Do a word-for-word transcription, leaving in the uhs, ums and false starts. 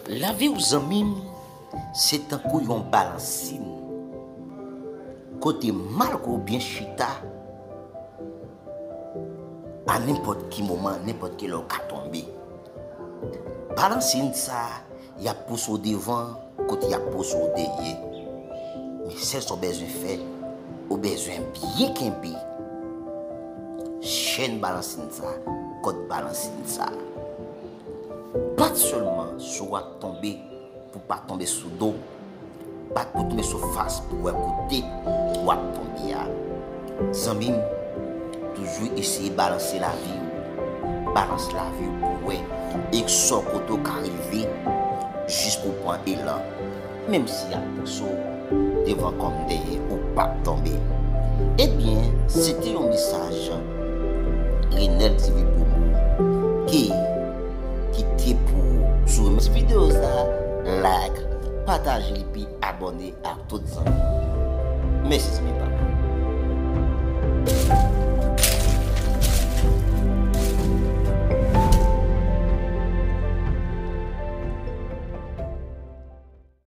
Lavi w zanmi m, se tankou yon balansin. Kote malgre w byen chita, a nenpòt ki moman, nenpòt ki lè w ka tonbe. Balansin sa, y ap pouse w devan, kote y ap pouse w dèyè. Men sèl sa w bezwen fè, ou bezwen byen kenbe chèn balansin sa, kòd balansin sa. Bat sèlman sou w ap tonbe pou w pa tonbe sou do. Bat pou w tonbe sou fas pou w wè kote w ap tonbe a. Zanmi m, toujou eseye balanse lavi w. Balanse lavi w pou w wè e sò kote w ka rive jis pou w pran elan. Menm si y ap pouse w devan kòm dèyè, ou p ap tonbe. Ebyen, se te yon mesaj Renel T V Promo ki kite pou ou. Si w renmen ti videyo sa, like, pataje l epi abòne ak tout zanmi. Mèsi zanmi pa m.